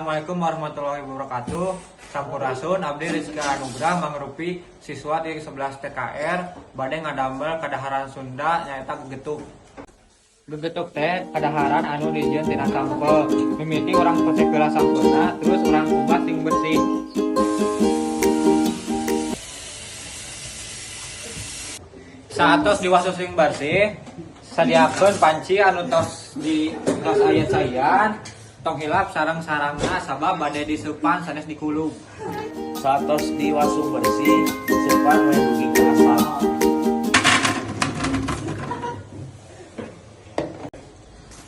Assalamualaikum warahmatullahi wabarakatuh. Sampurasun, abdi Rizky Anugrah mangrupi siswa di 11 TKR bade ngadamel kadaharan Sunda, nyaeta gegetuk. Gegetuk teh kadaharan anu dijieun tina sampeu. Mimiti urang kosek heula sampeuna, terus urang kupas sing bersih. Saatos diwasuh sing bersih, sadiakeun panci anu tos di tos aya caian, tong hilap sareng sarangna sabab bade diseupan sanes dikulub. Saatos diwasuh bersih, seupan we dugi ka asal.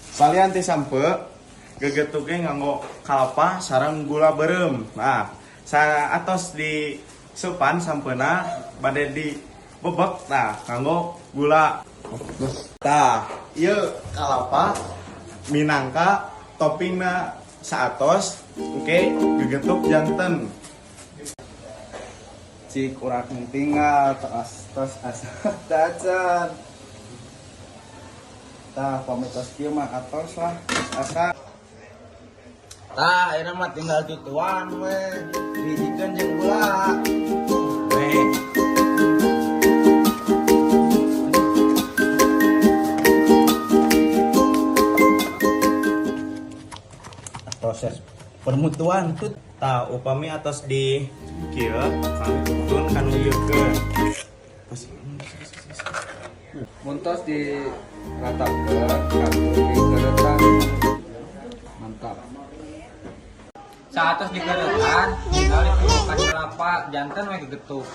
Salian ti sampeu, gegetuk ge nganggo kalapa sareng gula beureum. Nah, saatos di seupan sampeuna, bade di bebek, nah, nganggo gula. Tah, ieu kalapa minangka toppingna saatos engke gegetuk janten. Cik, urang tinggal tos tos asa tacan. Tah, pamit tos kieu mah, atos lah, tos asa. Tah, ayeuna mah tinggal tutuan we. Dihijikeun jeung gula. We. Proses permutuan tut. Tah, upami atos di kieu, kami tutun kanu ieukeun. Mun tos diratapkeun, kantun dikeureutan. Mantap. Saatos dikeureutan, tinggal ditimbulkan kelapa, janten we gegetuk.